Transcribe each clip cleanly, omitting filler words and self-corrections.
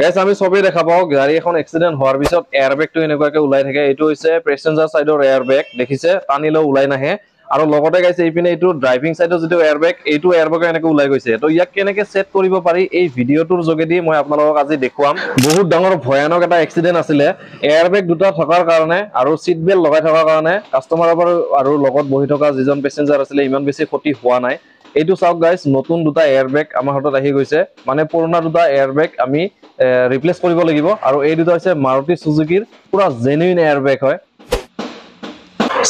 গাইছ, আমি চবেই দেখা পাওঁ গাড়ী এখন এক্সিডেণ্ট হোৱাৰ পিছত এয়াৰ বেগটো এনেকুৱাকে ওলাই থাকে। এইটো হৈছে পেচেঞ্জাৰ চাইডৰ এয়াৰ বেগ, দেখিছে, টানিলেও ওলাই নাহে। আৰু লগতে গাইছে, এইপিনে এইটো ড্ৰাইভিং চাইডৰ যিটো এয়াৰ বেগ, এইটো এয়াৰ বেগো এনেকে ওলাই গৈছে। তো ইয়াক কেনেকে ছেট কৰিব পাৰি, এই ভিডিঅ'টোৰ যোগেদি মই আপোনালোকক আজি দেখুৱাম। বহুত ডাঙৰ ভয়ানক এটা এক্সিডেণ্ট আছিলে। এয়াৰ বেগ দুটা থকাৰ কাৰণে আৰু চিট বেল্ট লগাই থকাৰ কাৰণে কাষ্টমাৰৰ আৰু লগত বহি থকা যিজন পেচেঞ্জাৰ আছিলে, ইমান বেছি ক্ষতি হোৱা নাই। এইটো চাওক গাইজ, নতুন দুটা এয়াৰ বেগ আমাৰ হাতত আহি গৈছে। মানে পুৰণা দুটা এয়াৰ বেগ আমি ৰিপ্লেচ কৰিব লাগিব। আৰু এই দুটা হৈছে মাৰুতি চুজুকিৰ পুৰা জেনুইন এয়াৰ বেগ হয়।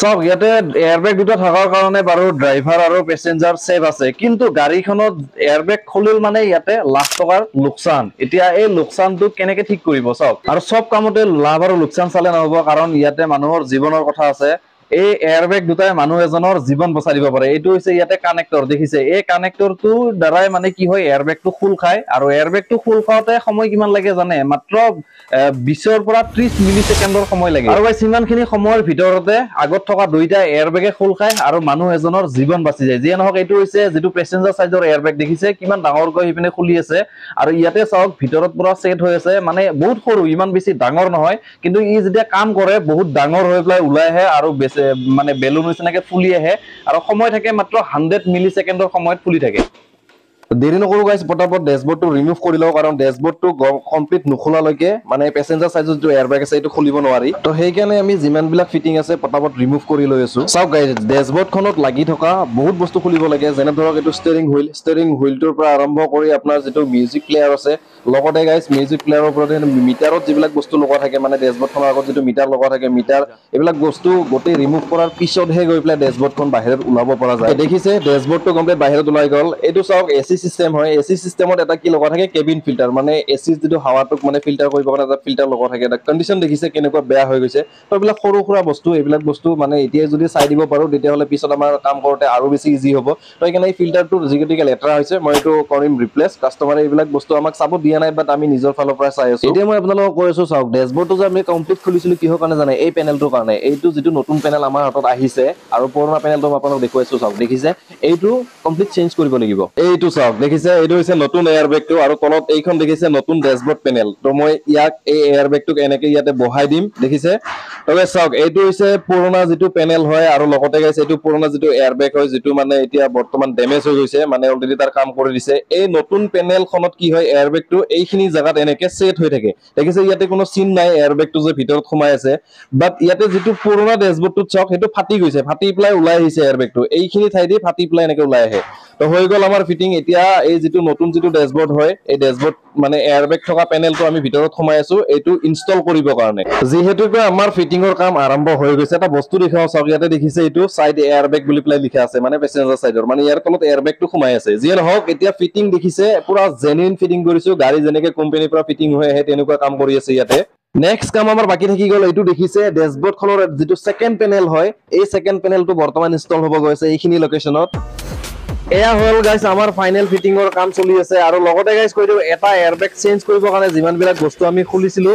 চাওক, ইয়াতে এয়াৰবেগ দুটা থকাৰ কাৰণে বাৰু ড্ৰাইভাৰ আৰু পেচেঞ্জাৰ ছেফ আছে, কিন্তু গাড়ীখনত এয়াৰবেগ খুলিল মানে ইয়াতে লাখ টকাৰ লোকচান। এতিয়া এই লোকচানটো কেনেকে ঠিক কৰিব চাওক। আৰু চব কামতে লাভ আৰু লোকচান চালে নহ'ব, কাৰণ ইয়াতে মানুহৰ জীৱনৰ কথা আছে। এই এয়াৰবেগ দুটাই মানুহ এজনৰ জীৱন বচাই দিব পাৰে। এইটো হৈছে ইয়াতে কানেক্টৰ, দেখিছে, এই কানেক্টৰটোৰ দ্বাৰাই মানে কি হয়, এয়াৰবেগটো খোল খায়। আৰু এয়াৰবেগটো খোল খাওঁতে সময় কিমান লাগে জানে? মাত্ৰ 20ৰ পৰা 30 মিলি ছেকেণ্ডৰ সময় লাগে। আৰু সিমানখিনি সময়ৰ ভিতৰতে আগত থকা দুইটা এয়াৰবেগে খোল খায় আৰু মানুহ এজনৰ জীৱন বাচি যায়। যিয়ে নহওক, এইটো হৈছে যিটো পেচেঞ্জাৰ চাইডৰ এয়াৰবেগ, দেখিছে কিমান ডাঙৰকৈ সিপিনে খুলি আছে। আৰু ইয়াতে চাওক, ভিতৰত পুৰা ছেট হৈ আছে। মানে বহুত সৰু, ইমান বেছি ডাঙৰ নহয়, কিন্তু ই যেতিয়া কাম কৰে বহুত ডাঙৰ হৈ পেলাই ওলাই আহে আৰু বেছি মানে বেলুন নিচিনাকে ফুলি আহে। আৰু সময় থাকে মাত্ৰ 100 মিলি ছেকেণ্ডৰ সময়ত ফুলি থাকে। দেৰি নকৰো গাইছ, পটাপট ডেছবৰ্ডটো ৰিমুভ কৰি লওঁ, কাৰণ ডেছবৰ্ডটো কমপ্লিট নোখোলালৈকে মানে পেচেঞ্জাৰ চাইজৰ যিটো এয়াৰবেগ আছে, এইটো খুলিব নোৱাৰি। তো সেইকাৰণে আমি যিমানবিলাক ফিটিং আছে পটাপট ৰিমুভ কৰি লৈ আছো। চাওক গাইজ, ডেছবৰ্ডখনত লাগি থকা বহুত বস্তু খুলিব লাগে। যেনে ধৰক এইটো ষ্টেৰিং হুইল, ষ্টেৰিং হুইলটোৰ পৰা আৰম্ভ কৰি আপোনাৰ যিটো মিউজিক প্লেয়াৰ আছে, লগতে গাইজ মিউজিক প্লেয়াৰৰ ওপৰত মিটাৰত যিবিলাক বস্তু লগোৱা থাকে, মানে ডেছবৰ্ডখনৰ আগত যিটো মিটাৰ লগোৱা থাকে, মিটাৰ, এইবিলাক বস্তু গোটেই ৰিমুভ কৰাৰ পিছতহে গৈ পেলাই ডেছবৰ্ডখন বাহিৰত ওলাব পৰা যায়। দেখিছে, ডেছবৰ্ডটো কমপ্লিট বাহিৰত ওলাই গ'ল। এইটো চাওক, এ চি চিষ্টেম হয়। এ চি চিষ্টেমত এটা কি লগোৱা থাকে? Cabin filter. মানে এ চিৰ যিটো হাৱাটোক মানে ফিল্টাৰ কৰিবৰ কাৰণে এটা ফিল্টাৰ লগোৱা থাকে। এটা কণ্ডিশ্যন দেখিছে কেনেকুৱা বেয়া হৈ গৈছে। তো এইবিলাক সৰু সুৰা বস্তু, এইবিলাক বস্তু মানে এতিয়াই যদি চাই দিব পাৰোঁ, তেতিয়াহ'লে পিছত আমাৰ কাম কৰোঁতে আৰু বেছি ইজি হ'ব। তো সেইকাৰণে এই ফিল্টাৰটো যি গতিকে লেতেৰা হৈছে, মই এইটো কৰিম ৰিপ্লেচ। কাষ্টমাৰে এইবিলাক বস্তু আমাক চাব দিয়া নাই, বাট আমি নিজৰ ফালৰ পৰা চাই আছো। এতিয়া মই আপোনালোকক কৈ আছো, চাওক, ডেছবৰ্ডটো যে আমি কমপ্লিট খুলিছিলো কিহৰ কাৰণে জানে? এই পেনেলটোৰ কাৰণে। এইটো যিটো নতুন পেনেল আমাৰ হাতত আহিছে আৰু পুৰণা পেনেলটো মই আপোনালোক দেখুৱাইছো, চাওক, দেখিছে, এইটো কমপ্লিট চেঞ্জ কৰিব লাগিব। এইটো চাওক, দেখিছে, এইটো হৈছে নতুন এয়াৰ বেগটো আৰু তলত এইখন দেখিছে নতুন ডেছবৰ্ড পেনেল। তো মই ইয়াক এই এয়াৰ বেগটোক এনেকে ইয়াতে বহাই দিম, দেখিছে। তবে চাওক, এইটো হৈছে পুৰণা যিটো পেনেল হয় আৰু লগতে গাইছে এইটো পুৰণা যিটো এয়াৰ বেগ হয়, যিটো মানে এতিয়া বৰ্তমান ডেমেজ হৈ গৈছে, মানে অলৰেডি তাৰ কাম কৰি দিছে। এই নতুন পেনেলখনত কি হয়, এয়াৰ বেগটো এইখিনি জেগাত এনেকে ছেট হৈ থাকে। দেখিছে, ইয়াতে কোনো চিন নাই এয়াৰ বেগটো যে ভিতৰত সোমাই আছে। বাট ইয়াতে যিটো পুৰণা ডেছবৰ্ডটোত চাওক, সেইটো ফাটি গৈছে, ফাটি পেলাই ওলাই আহিছে এয়াৰ বেগটো। এইখিনি ঠাইদি ফাটি পেলাই এনেকে ওলাই আহে। তো হৈ গ'ল আমাৰ ফিটিং। এতিয়া এই যিটো নতুন যিটো ডেছবৰ্ড হয়, এই ডেছবৰ্ড মানে এয়াৰ বেগ থকা পেনেলটো আমি ভিতৰত সোমাই আছো এইটো ইনষ্টল কৰিবৰ কাৰণে। যিহেতুকে আমাৰ ফিটিঙৰ কাম আৰম্ভ হৈ গৈছে, এটা বস্তু দেখুৱাওঁ। চাওক, ইয়াতে দেখিছে এইটো চাইড এয়াৰ বেগ বুলি পেলাই লিখা আছে, মানে পেচেঞ্জাৰ চাইডৰ, মানে ইয়াৰ তলত এয়াৰ বেগটো সোমাই আছে। যিয়ে নহওক, এতিয়া ফিটিং দেখিছে, পুৰা জেনুইন ফিটিং কৰিছো। গাড়ী যেনেকে কোম্পানীৰ পৰা ফিটিং হৈ আহে, তেনেকুৱা কাম কৰি আছে ইয়াতে। নেক্সট কাম আমাৰ বাকী থাকি গ'ল। এইটো দেখিছে, ডেছবৰ্ডখনৰ যিটো ছেকেণ্ড পেনেল হয়, এই ছেকেণ্ড পেনেলটো বৰ্তমান ইনষ্টল হ'ব গৈছে এইখিনি লোকেশ্যনত। এয়া হ'ল গাইছ, আমাৰ ফাইনেল ফিটিঙৰ কাম চলি আছে। আৰু লগতে গাইছ কৈ দিওঁ, এটা এয়াৰবেগ চেঞ্জ কৰিবৰ কাৰণে যিমানবিলাক বস্তু আমি খুলিছিলো,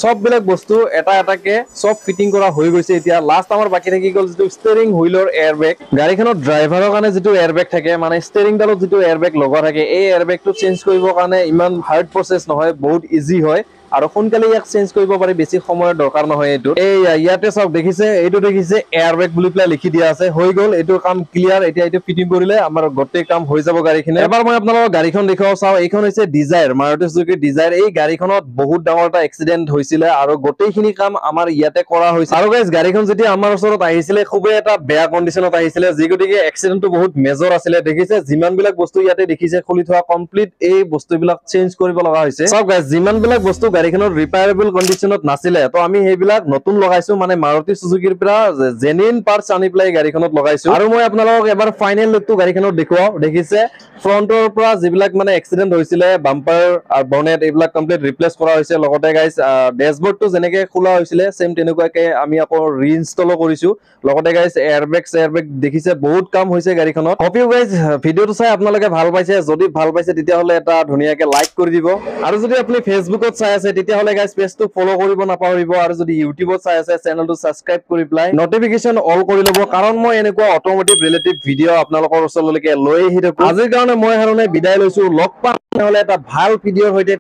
চববিলাক বস্তু এটা এটাকে চব ফিটিং কৰা হৈ গৈছে। এতিয়া লাষ্ট আমাৰ বাকী থাকি গ'ল যিটো ষ্টেৰিং হুইলৰ এয়াৰবেগ। গাড়ীখনত ড্ৰাইভাৰৰ কাৰণে যিটো এয়াৰবেগ থাকে, মানে ষ্টেৰিংডালত যিটো এয়াৰবেগ লগোৱা থাকে, এই এয়াৰবেগটো চেঞ্জ কৰিবৰ কাৰণে ইমান হাৰ্ড প্ৰচেছ নহয়, বহুত ইজি হয় আৰু সোনকালে ইয়াক চেঞ্জ কৰিব পাৰি। বেছি সময়ৰ দৰকাৰ নহয় এইটো। এই ইয়াতে চাওক, দেখিছে, এইটো দেখিছে, এয়াৰবেগ বুলি পেলাই লিখি দিয়া আছে। হৈ গ'ল, এইটো কাম ক্লিয়াৰ। এতিয়া এইটো ফিটিং কৰিলে আমাৰ গোটেই কাম হৈ যাব গাড়ীখনে। এবাৰ মই আপোনালোকৰ গাড়ীখন দেখুৱাওঁ। চাওঁ, এইখন হৈছে ডিজায়াৰ, মাৰুতি চুজুকি ডিজায়াৰ। এই গাড়ীখনত বহুত ডাঙৰ এটা এক্সিডেণ্ট হৈছিলে আৰু গোটেইখিনি কাম আমাৰ ইয়াতে কৰা হৈছে। আৰু গাইজ, গাড়ীখন যেতিয়া আমাৰ ওচৰত আহিছিলে, খুবেই এটা বেয়া কণ্ডিশ্যনত আহিছিলে, যি গতিকে এক্সিডেণ্টটো বহুত মেজৰ আছিলে। দেখিছে, যিমানবিলাক বস্তু ইয়াতে দেখিছে খুলি থোৱা, কমপ্লিট এই বস্তুবিলাক চেঞ্জ কৰিব লগা হৈছে। চাওক গাইজ, যিমানবিলাক বস্তু গাড়ীখনত ৰিপেয়াৰেবল কণ্ডিশ্যনত নাছিলে, তো আমি সেইবিলাক নতুন লগাইছো, মানে মাৰুতি চুজুকিৰ পৰা জেনুইন পাৰ্টছ আনি পেলাই গাড়ীখনত লগাইছো। আৰু মই আপোনালোকক এবাৰ ফাইনেল লুকটো গাড়ীখনত দেখুৱাওঁ। দেখিছে, ফ্ৰণ্টৰ পৰা যিবিলাক মানে এক্সিডেণ্ট হৈছিলে, বাম্পাৰ আৰু বনেট, এইবিলাক কমপ্লিট ৰিপ্লেচ কৰা হৈছে। লগতে গাইজ, ডেছবৰ্ডটো যেনেকে খোলা হৈছিলে, চেম তেনেকুৱাকে আমি আকৌ ৰিইনষ্টলো কৰিছো। লগতে গাইজ, এয়াৰবেগ চেয়াৰবেগ দেখিছে, বহুত কাম হৈছে গাড়ীখনত। হোপ ইউ গাইজ ভিডিঅ'টো চাই আপোনালোকে ভাল পাইছে। যদি ভাল পাইছে, তেতিয়াহ'লে এটা ধুনীয়াকে লাইক কৰি দিব। আৰু যদি আপুনি ফেচবুকত চাই আছে, তেতিয়াহ'লে গাইজ পেজটো ফ'ল' কৰিব নাপাহৰিব। আৰু যদি ইউটিউবত চাই আছে, চেনেলটো ছাবস্ক্ৰাইব কৰি পেলাই নটিফিকেশ্যন অল কৰি ল'ব, কাৰণ মই এনেকুৱা অট'মোটিভ ৰিলেটিভ ভিডিঅ' আপোনালোকৰ ওচৰলৈকে লৈ আহি থাকো। আজিৰ কাৰণে মই হাৰণে বিদায় লৈছো। লগ পাম নহ'লে এটা ভাল ভিডিঅ'ৰ সৈতে।